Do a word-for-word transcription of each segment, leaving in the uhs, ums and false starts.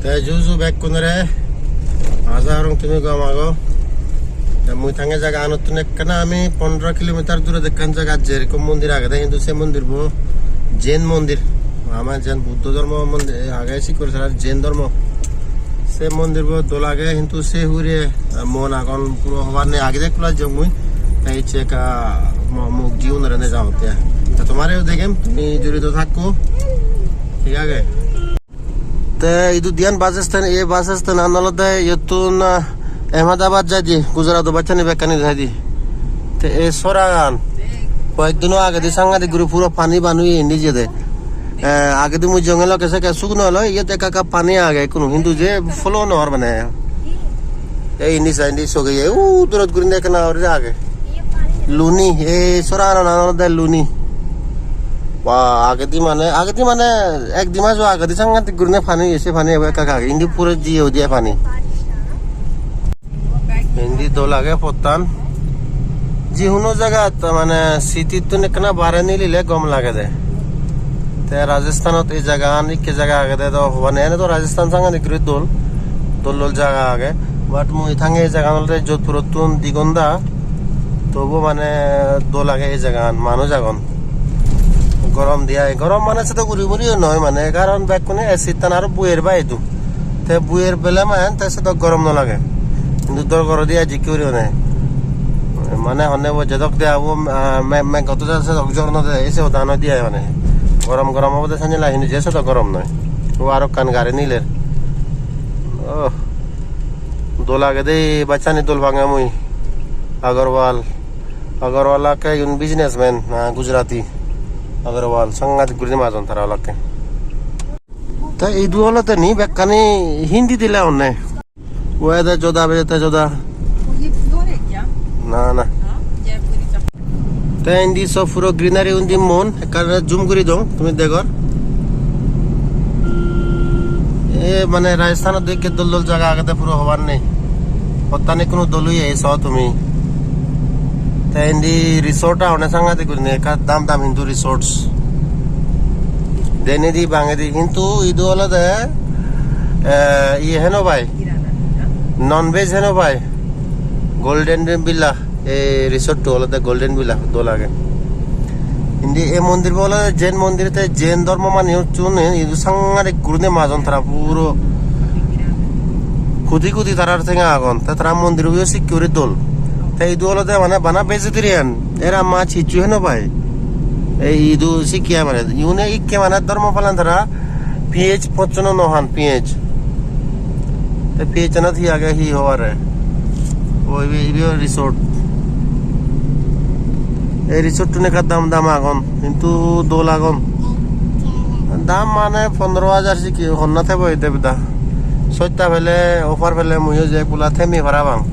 Te juju bekkunore, aja gorong tumi gom ago. Te mui thange jaga anottun ekkana ami pondro kilometer durot ekkan jagat jer, ekko mondir agede, hintu se mondir bo Jain mondir. Ama Jain Buddho dhormo mondir age, sikkur sara Jain dhormo. Se mondir bo dol age, hintu se hure, eh, mon agon puro hobar nei, agede ekkula jong mui. Te icche ekka mo-, mok jiunore neja hotte. Te tomareyo degem, tumi jurito thakko. Thik age? Te idu diyan bus stand, ei bus stand an olode iyottun, ah, Ahmedabad jaide, Gujarat o bus ani bekkani jaide. Te ei soragan koyek dino agedi sangadik guri puro pani ban oye indi jede. Eh, agedi mui jongelo kese ke sugno olo, iyot ekka ekka pani age ekkunu, hintu je follow nw or mane. Ei indi sa indi soge, u durot gurinei ekkena guri age. Luni, ei soragan olode Luni. Ba, agedi mane, agedi mane ek di mas agedi sangadik gurinei pani oye, se pani ebo ekka ekka age. Indi puro jiye udi pani. Indi dol age pottan. Ji hono jagat mane city-ttun ekkena bare nilile gom lagede. Te Rajasthanot ei jagagan ikke jaga agede do hobane, ene do Rajasthan sangadik guri dol, dol dol jaga age. But mui thange ei jagagan olode Jodhpurottun di gonda, tobu mane dol age ei jagagan, manuj agon. Gorom de ai, gorom mane sedo guri guriyo noi mane, karon bekkune A C-ttan aro buyer bai idu. Te buyer bele mane te sedok gorom no lage. Hintu dor goro de ai jikke guri one. Mane honne bo jedok de abo, ah, me-, me goto ja sedok jor no de, ese oda no de ai mane. Gorom gorom obode sanne lai hintu je sedok gorom noi. O aro ekkan gari niler. Oh. Dol agede, bus ani dol pangem mui. Agarwal. Agarwal akke igun businessman, ah, Gujarati. Agarwal, sangadik guri majon tara olakke. Te idu olode ni bekkani Hindi dile onne. Weather joda bejette joda. ये प्योर है क्या? Na, na. हाँ, जयपुरी चप्पल। Te indi so puro greenery undi mon, ekkana zoom guri dong, tumi degor. E mane Rajasthan-ot ikke dol dol jaga agede puro hobar nei. Pottan ikkunu dol oye so tumi. Te indi resort agonne sangadik gurinei, ekka dam dam hintu resorts. Denedi bangedi hintu idu olode, eh, iye heno pai. Non veg heno pai. Golden Villa, ei resort-to olode Golden Villa, dol age. Indi ei mondirbo olode Jain mondir, te Jain dhormo manuchchun idu sangadik gurinei majon tara puro. Kudi kudi tarar tenga agon, te tara mondirbo sikke guri dol. Te idu olode mane bana vegetarian, era mach hissu heno pai. Ei idu sikke mane, iune ikke mane dhormo palan tara, piyej pocchono no han, piyej. Te piyejjanot hi age hi hobare. O ibe, ibe resort. Ei resort-tun ekka dam dam agon, hintu dol agon. Dam mane pondro hajar sikke honna thebo ede beda. Sotta pele, offer pele muiyo je pula themi parapang.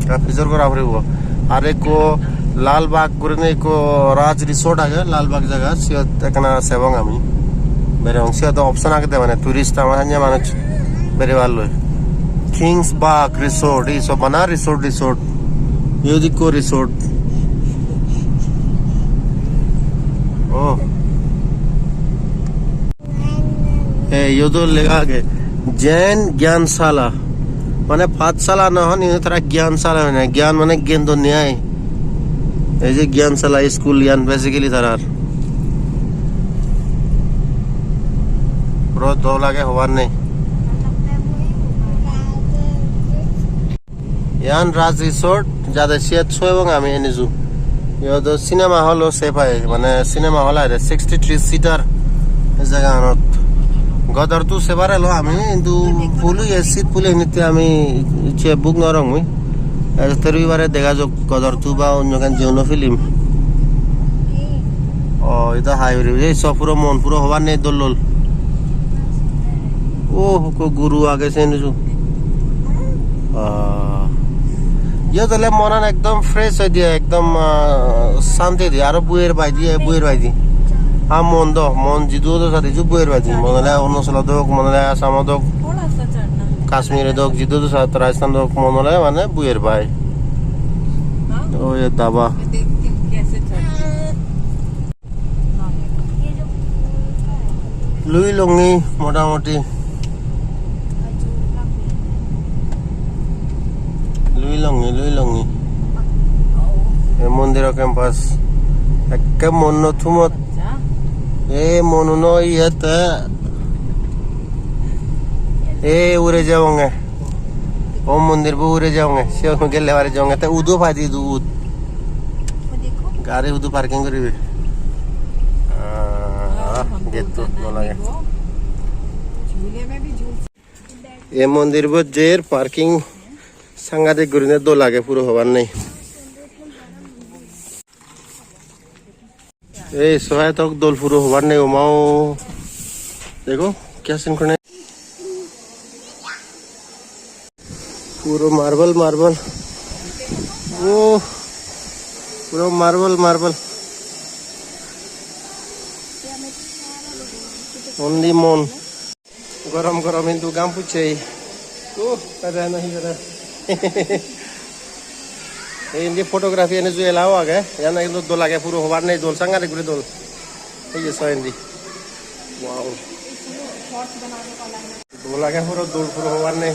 Ar pijor gora puribo. Ar ekko Lal Bagh gurinei ekko Raj Resort age, Lal Bagh jaga, siyot ekkana sebong ami. Berong, siyot option agede mane tourist ama sanye manuj berebar loi. Kings Bagh Resort, ei sob bana resort, resort. Iyot ekko resort. Oh. Ei, iyot o lega age Jain Gyansala. Mane pathsala no hon, iyot tara Gyansala hone. Gyan mane gyan donne ai. Ei je Gyansala school iyan basically tarar. Puro dol age hobar nei. Iyan Raj Resort, jade siyot soibong ami eniju. Iyot do cinema hall o se pai, mane cinema hall aide sixty three seater ei jagaganot. Godor two sebar elo ami, hintu full oye, seat full oye, hinitte ami icche book no gorongmui. Ejette robibare dega jok Godor two ba onno ekkan je hono film. O, idu hai uri, ei so puro mon puro hobar nei dol dol. O, hukko guru age sen uju. Ah. Iyot ole monan ekdom fresh oi diye, ekdom, ah, santi diye, aro buyer bai diye, buyer bai diye. Ah, mon do, mon jidu odo sat iju buyer bai diye. Mon ole Arunachal dok, mon ole Assam dok, Kashmir dok, jidu odo sat Rajasthan dok, mon ole mane buyer bai. O ye daba. Lui longi motamuti. Longi, loi longi. E mondiro campus. Ekke monno thumot. E monuno iyete. E ugure jebonge. O mondirbo ugure jebonge. Siyon gelle pare jebonge. Te udo paide, udo, ud. Gari udo parking guribe. Ah, gate-to dol age. E mondirbo jer parking sangadik gurine dol age, puro hobar nei. Ei soy tok dol, puro hobar nei, o ma o. Dekho, kya sin kone. Puro marble, marble. Oh, puro marble, marble. Only mon. Gorom gorom hintu gam pucchei. Uh, pada nahi pada. Ei indi photography ene jui allow age. Iyan hintu dol age, puro hobar nei dol, sangadik guri dol. Ei je so indi. Wow. Dol age puro dol, puro hobar nei.